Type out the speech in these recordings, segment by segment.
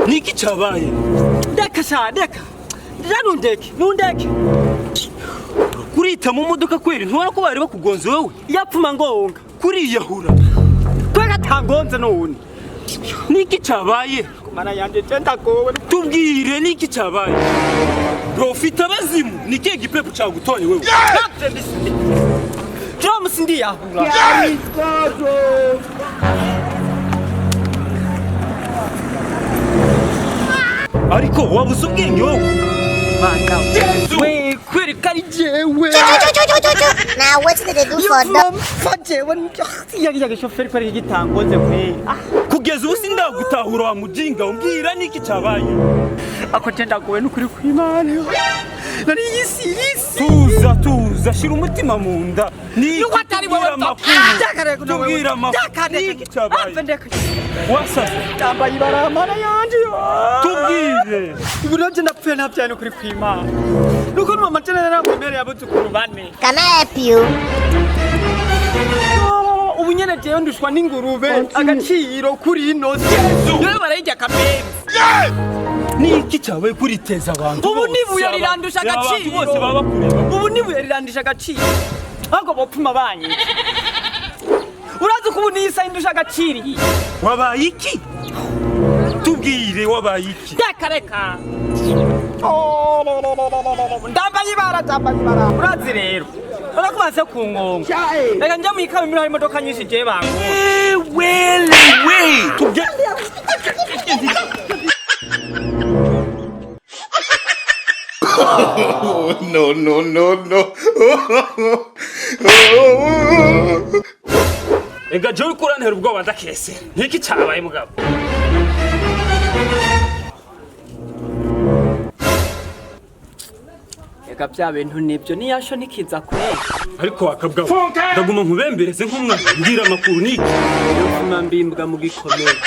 Niki cyabaye? Ndeka sha, ndeka. Nundeke, nundeke. Kurita mu modoka kweri, ntubona ko bari bakugonze wowe? Yapfuma ngonga. Kuriyahura. Twega tangonze none. Niki cyabaye? Mana yanje, je ndagowe. Tubwire, niki cyabaye? Bro, ufite abazimu? Ni kihe gipepu cyagutoye wewe? James, ndiyahura. Ariko wabuze ubwenge wowe. Mana Yesu! we, kwereka ari jewe. Now wetin dey do for Yapfuma dog? mpfa jewe. Yagiye shoferi ko ari igitangonze kweri. Ah, Kugeza ubu sindagutahura wa mujinga, umbwira niki cyabaye. Ako je ndagowe n'ukuri kw'Imana. Nari yisi yisi. Tuza, tuza, shira umutima mu nda. Niki? Nuko atari wowe. Tubwira amakuru, tubwira amakuru, niki cyabaye? Wasaze? Ndambaye ibara, mana yanje. Tubwire. Ubu nabyo ndapfuye, ntabyaye n'ukuri kw'Imana. Nuko mama jene naramwemereye abuzukuru bane. Can I help you? Ubu nyene jewe ndushwa n'ingurube agaciro kuri ino si. Rero barayirya akabenzi. Niki cyabaye kuriteza abantu Ubu bose? n'ibuye rirandusha Abantu agaciro. bose baba bakureba. Ubu n'ibuye rirandusha agaciro, ahubwo bopfuma banyica. Urazi ko ubu niyi saha indusha agaciro iyi. Wabaye iki? Tubwire, wabaye iki? Reka, reka. Ndambaye ibara, ndambaye ibara. Urazi rero, urakubaze ku ngonga. Reka njya mu ikaburimbo, hari imodoka nyinshi, jewe bangonga. Tubwire. No, no, no, no. Ega jewe uriko urantera ubwoba, ndakese. Niki cyabaye, mugabo? Reka, bya bintu nibyo, niyasho ntikiza kwera. Ariko wakabwawe, ndaguma nkubembereze nk'umwana. Mbwira amakuru, niki? Yopfuma mbimbwa mu gikomere.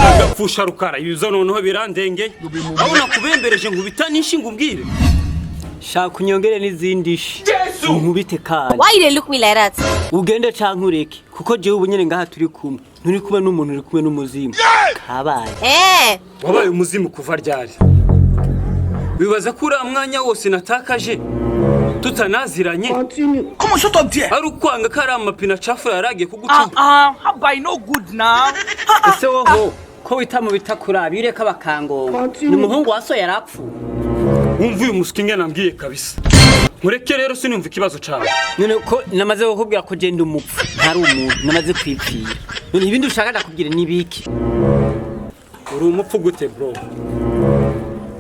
Agapfusha rukara yuza, noneho birandengeye aho nakubembereje nkubita n'ishinga, umbwire. Shaka unyongere n'izindi shi, unkubite kandi. Why you dey look me like that? Ugende canke ureke, kuko jewe ubu nyene ngaha turi kumwe, nturi kumwe n'umuntu, uri kumwe n'umuzimu. Kabaye. Eh, Wabaye umuzimu kuva ryari? Wibaza ko uriya mwanya wose natakaje tutanaziranye ari ukwanga ko ari amapine acafu yaragiye kugucuma? Ah, how no good now. Ese woho ko wita mu bitakuraba, iyo ureka bakangonga? Ni umuhungu wa so yarapfuye. Wumva uyu muswi ingana mbwiye kabisa. Nkureke rero, sinumva ikibazo cawe. None ko namaze kukubwira ko je ndi umupfu, ntari umuntu, namaze kwipfira, none ibindi ushaka ndakubwira nibiki? Uri umupfu gute, bro?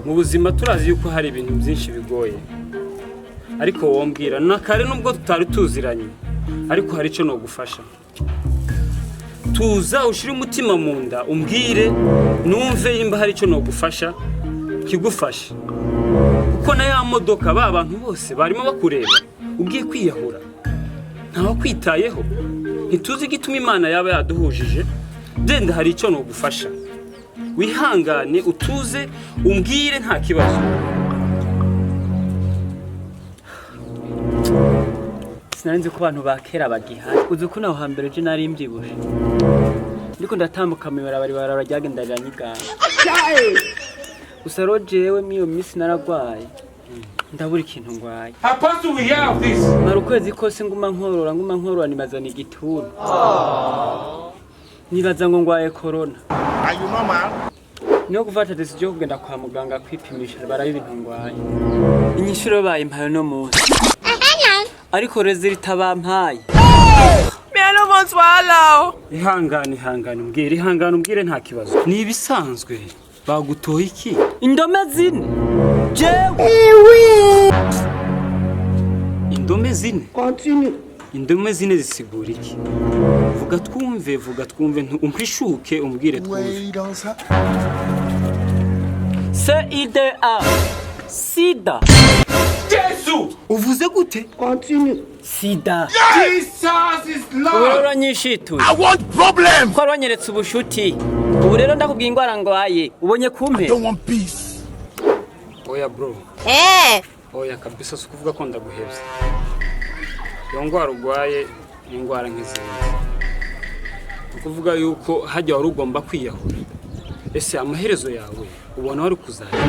Mu buzima turazi yuko hari ibintu byinshi bigoye, ariko wombwira na kare, nubwo tutari tuziranye, ariko hari icyo nogufasha. Tuza, ushire umutima mu nda, umbwire numve nimba hari icyo nogufasha kigufasha, kuko na ya modoka, ba bantu bose barimo bakureba ugiye kwiyahura, ntawakwitayeho. Ntituzi igituma Imana yaba yaduhujije. Denda hari icyo nogufasha, wihangane, utuze, umbwire, nta kibazo. Sinari nzi ko abantu ba kera bagihari. Uzi ko naho hambere je nari mbyibushe, ndiko ndatambuka mu ibarabara, ibarabara ryagenda riranyigana. Gusa rero jewe mw'iyo minsi naragwaye, ndabura ikintu ngwaye. Apostle, we hear of this. Mara ukwezi kose nguma nkorora, nguma nkorora, nibaza ni igituntu, nibaza ngo ngwaye corona. Are you normal? Niyo gufata décision yo kugenda kwa muganga kwipimisha, baraba ibintu ngwaye. Inyishu rero bayimpaye no munsi, ariko résultat bampaye Me, I no want wahala o. Ihangane, ihangane, umbwire, ihangane, umbwire, nta kibazo, ni ibisanzwe. Bagutoye iki? Indome zine jewe. Indome zine? Indome zine zisigura iki? Vuga twumve, vuga twumve, umpishuke, umbwire twumve. C I D A, sida. Uvuze gute? Sida. Jesus is Ubu rero Lord. uranyishituye. I want problem. Ko wanyeretse ubushuti, ubu rero ndakubwiye ingwara ngwaye, ubonye kumpe. Don't want peace. Oya, bro. Eh, Oya kabisa, si ukuvuga ko ndaguhebye. Iyo ndwara urwaye ni indwara nk'izindi. Ni ukuvuga yuko hajya wari ugomba kwiyahura. Ese amaherezo yawe ubona wari kuzajya?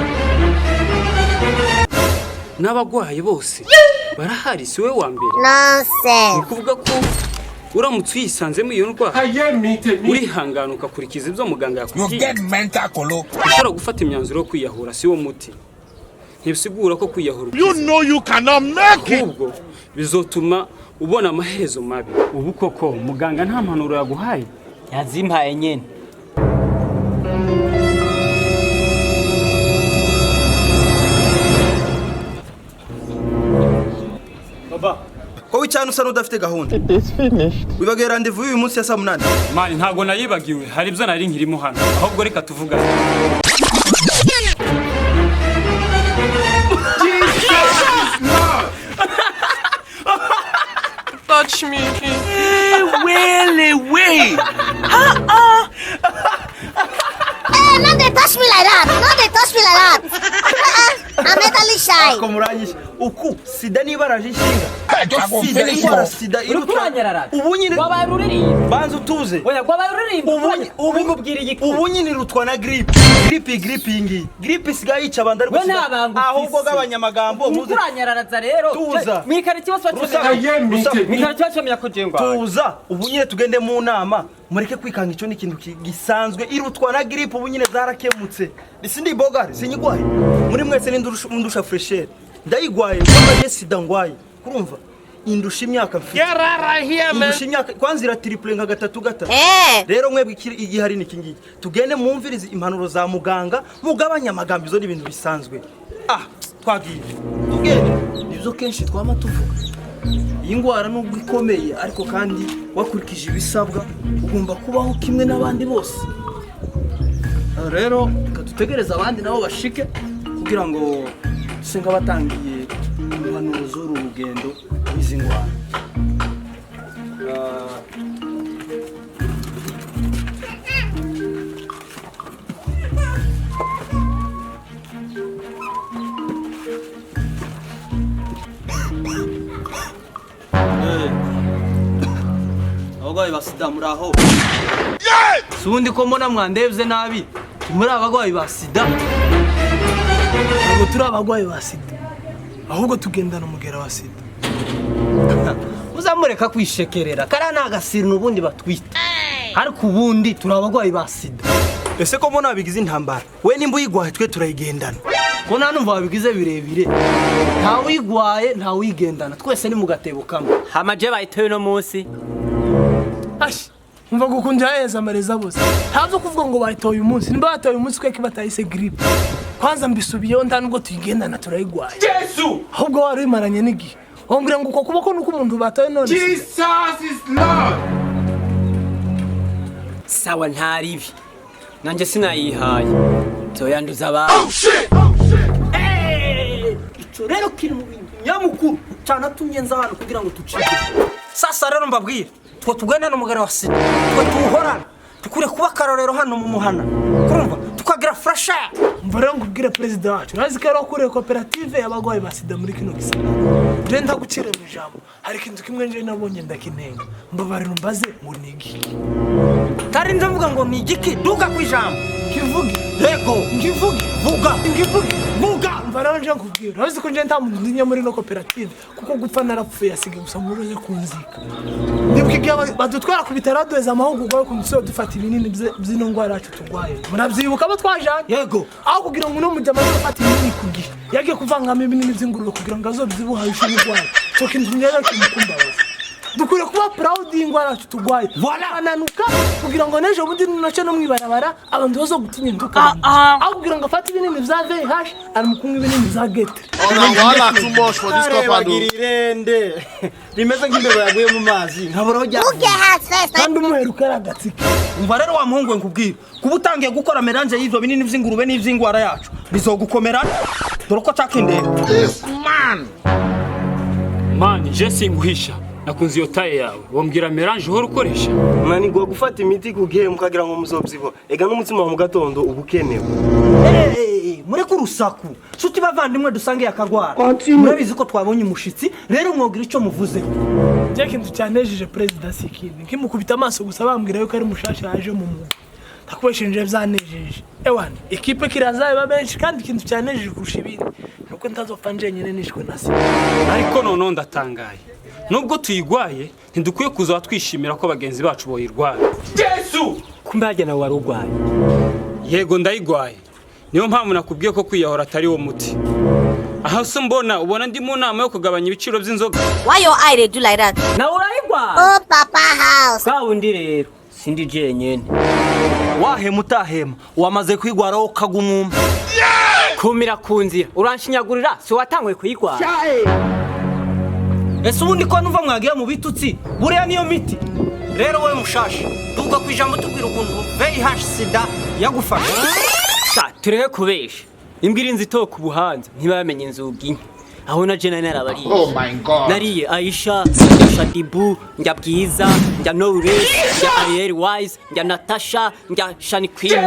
N'abagwayi bose barahari, si wowe wa mbere. Ni Nonsense. ukuvuga ko uramutse uyisanzemo iyo ndwara, I hear me, tell me. urihangana ugakurikiza ibyo muganga You yakubwiye. get mental colo. Ushobora gufata imyanzuro yo kwiyahura si wo muti, ntibisigura ko kwiyahura You know you cannot make it. ahubwo bizotuma ubona amaherezo mabi. Ubu koko muganga nta mpanuro yaguhaye? Yazimpaye nyene. Ko wicana usa n'udafite gahunda? Wibagiwe rendez-vous y'uyu munsi ya saa 8? Man, ntabwo nayibagiwe, hari ibyo nari nkirimo hano. Ahubwo reka tuvugane. Touch me. Well, away. Hey, no dey touch me like that. No dey touch me like that. Uh-uh. I'm mentally shy. Ko muranyishe uku sida niba araje inshinga. I go Sida, finish indwara you. sida Uriko iruta uranyarara. Ubu nyine Wabaye ururirimba. Banza utuze. Oya, wabaye uririmba. Ubu Ubimubwira igiki? Ubu nyine irutwa na gripe. Gripe iyi ngiyi. Gripe isigaye yica abantu, ariko We sida- nta banga ufise. Ahubwo gabanya amagambo Uriko muze. uranyararaza rero. Tuza. Mwikara ikibazo. Rusa- I hear me, tell me. Mwikara ikibazo cyamenya ko je ngwaye. Tuza, ubu nyine tugende mu nama, mureke kwikanga. Icyo ni ikintu gisanzwe, irutwa na gripe. Ubu nyine zarakemutse. Sindi bogari, sinyigwaye. Muri mwese nindusha undusha fraîcheur ndayigwaye kwambaye sida ngwaye, kurumva indusha imyaka mfite, indusha imyaka kwanza ira triple nka gatatu gatatu. Eh. Rero mwebwe igihari ni iki ngiki: tugende mwumvirize impanuro za muganga, mugabanye amagambo. Izo ni ibintu bisanzwe. Ah, twagiye, tugende. Nibyo kenshi twama tuvuga, iyi ndwara nubwo ikomeye, ariko kandi wakurikije ibisabwa ugomba kubaho kimwe n'abandi bose. Rero reka dutegereze abandi nabo bashike kugira ngo duse nk'abatangiye impanuro z'uru rugendo rw'izi ndwara. Ah, abarwayi ba sida muri aho? Si ubundi ko mbona mwandebye nabi, muri abarwayi ba sida? Ntabwo turi abarwayi ba sida, ahubwo tugendana umugera wa sida. Muzamureka kwishekerera, kariya ni agasirino ubundi batwita, ariko ubundi turi abarwayi ba sida. Ese ko mbona wabigize intambara? We nimba uyigwaye, twe turayigendana. Ko nta numva wabigize birebire? Ntawuyigwaye, ntawuyigendana, twese ni mu gatebo kamwe. Hama je bayitewe no munsi. Ashi umva, gukundira heza amareza bose, ntabyo kuvuga ngo bayitoye umunsi. Nimba batoye umunsi, kweki batayise gripe? Kwanza mbisubiyeho, nta nubwo tuyigendana, turayigwaye. Jesus! Ahubwo wari uyimaranye n'igihe, wambwira ngo uko kuboko nuko umuntu batoye none sida. Jesus is Lord. Sawa, ntaribi. Nanje sinayihaye. Zoyanduza abantu. Icyo rero kiri mu bintu nyamukuru cyanatumye nza hano kugira ngo tucike. Sasa rero mbabwire, twe tugendana umugara wa sida, twe tuwuhorana, dukwiye kuba akarorero hano mu muhana, kurumva tukagira fraîcheur. Umva rero nkubwire, perezida wacu, urazi ko yari wakuriye koperative y'abarwayi ba sida muri kino gisagara. Je ndagucire mu ijambo, hari ikintu kimwe nje nabonye ndakinenga, mbabarira umbaze ngo ni igiki? Tarinze mvuga ngo ni igiki, duka ku ijambo. Kivuge? Yego. Nkivuge? Vuga. Nkivuge? Vuga. Umva rero nje nkubwire, urazi ko nje nta muntu ndinya muri ino koperative, kuko gupfa narapfuye, asigaye gusa muri kunzika. Ndibuka igihe badutwara ku bitaro, baduheza amahugurwa yo kuntu dufata ibinini by'ino ndwara yacu turwaye. Murabyibuka abo twajanye? Yego. Aho kugira ngo uno mujama aze gufata ibinini ku gihe, yagiye kuvangamo ibinini by'ingurube kugira ngo azobyibuhahishe uburwayi. Icyo kintu rero kimukumbabaza. Dukwiye kuba proud y'indwara yacu turwaye, ananuka kugira ngo n'ejo bundi nace no mwibarabara abantu bazogutinya ntukaranduza. Aho kugira ngo afate ibinini vya VIH, ari mu kunywa ibinini vya getere. Oh, na wahala too much for this compound. Arebagira irende rimeze nk'imbeba yaguye mu mazi, nkabura aho Who ryavuye. get heart first? Kandi umuheruka ari agatsike. Umva rero wa muhungu we, nkubwira, kuba utangiye gukora mélange y'ivyo binini vy'ingurube n'ivy'ingwara yacu bizogukomera. Dore uko cakindera. This man. Man, je singuhisha, nakunze iyo taille yawe. Wambwira mélange uhora ukoresha? Mwanigwa gufata imiti ku gihe, mukagira ngo muzobyibuha. Ega n'umutsima wa mu gatondo uba ukenewe. Mureke urusaku, nshuti bavandimwe dusange akagwara. Murabizi ko twabonye umushitsi, rero mwogira icyo muvuzeho. Njye ikintu cyanejeje perezida si ikindi, nkimukubita amaso gusa bambwira yuko ari mushasha yaje mu mwuga. Ndakubeshenje, byanejeje. Ewana, ikipe kirazaba benshi, kandi ikintu cyanejeje kurusha ibindi nuko ntazopfa njenyine nishwe na sida. Ariko noneho ndatangaye, nubwo tuyigwaye ntidukwiye kuza twishimira ko bagenzi bacu boyirwara. Kumbe harya nawe wari urwaye? Yego, ndayigwaye. Niyo mpamvu nakubwiye ko kwiyahura atari wo muti. Aho se mbona ubona ndi mu nama yo kugabanya ibiciro by'inzoga? Why your eye dey do like that? Nawe urayigwaye? Oh, Papa house. Bwa wundi rero sindi jenyene. Wahema utahema, wamaze kwigwaraho kagumuma. Kumira ku nzira, uranshinyagurira, si watanguye kuyigwara? Ese ubundi ko numva mwagiye mu bitutsi, buriya niyo miti? Rero wowe mushasha, tuvuga ku ijambo, tubwira ukuntu VIH sida yagufasha. Sa tureke kubesha, imbwa irinze itoka ubuhanza ntibamenye inzugi nke. Aho na je nari narabariye. Oh my God. Nariye Aisha, njya Shadibu, njya Bwiza, njya Knowless, njya Ariel Wise, njya Natasha, njya Shani Queen,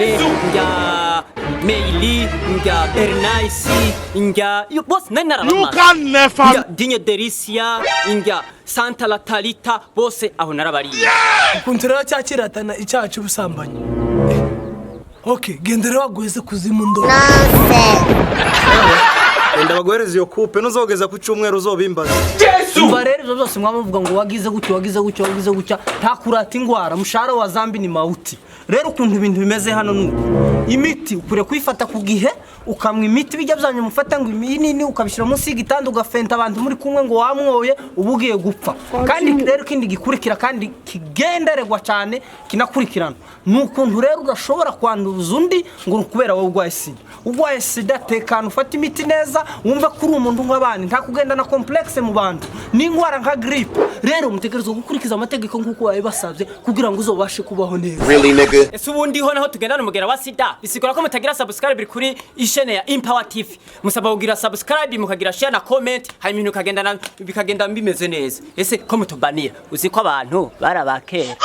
njya Meili, njya Bernice, njya yo bose nari You narabamaze. can never Njya Dinye Delicia, njya Santa Latalita, bose aho narabariye. Ukuntu rero cyakiratana icyaha cy'ubusambanyi. Okay, genda rero waguheze kuzimu ndo. Nonsense. Wenda baguhereza iyo coupe, nuzogeza ku cyumweru uzobimbaza. Umva rero, ibyo byose mwaba muvuga ngo wagize gutya, wagize gutya, wagize gutya, nta kurata ingwara, mushahara wa zambi ni mawuti. Rero ukuntu ibintu bimeze hano nuko imiti ukwiriye kuyifata ku gihe, ukamwa imiti. Bijya byanyu mufata ngo ibinini ukabishyira munsi y'igitanda, ugafenta abantu muri kumwe ngo wamwoye, uba ugiye gupfa. Kandi rero ikindi gikurikira kandi kigendererwa cyane kinakurikirana ni ukuntu rero udashobora kwanduza undi ngo ni ukubera wowe urwaye sida. Urwaye sida, tekana, ufate imiti neza, wumve ko uri umuntu nk'abandi, nta kugenda na complexe mu bantu. Ni indwara nka grippe. Rero mutegerezwa gukurikiza amategeko nk'uko babibasabye kugira ngo uzobashe kubaho neza. Really, nigga? Ese ubundi ho naho tugendana umugera wa sida, bisigura ko mutagira subscribe kuri ishene ya Empower TV? Musaba kugira subscribe, mukagira share na comment, hanyuma ibintu bikagenda bikagenda bimeze neza. Ese ko mutubanira, uzi ko abantu barabakera?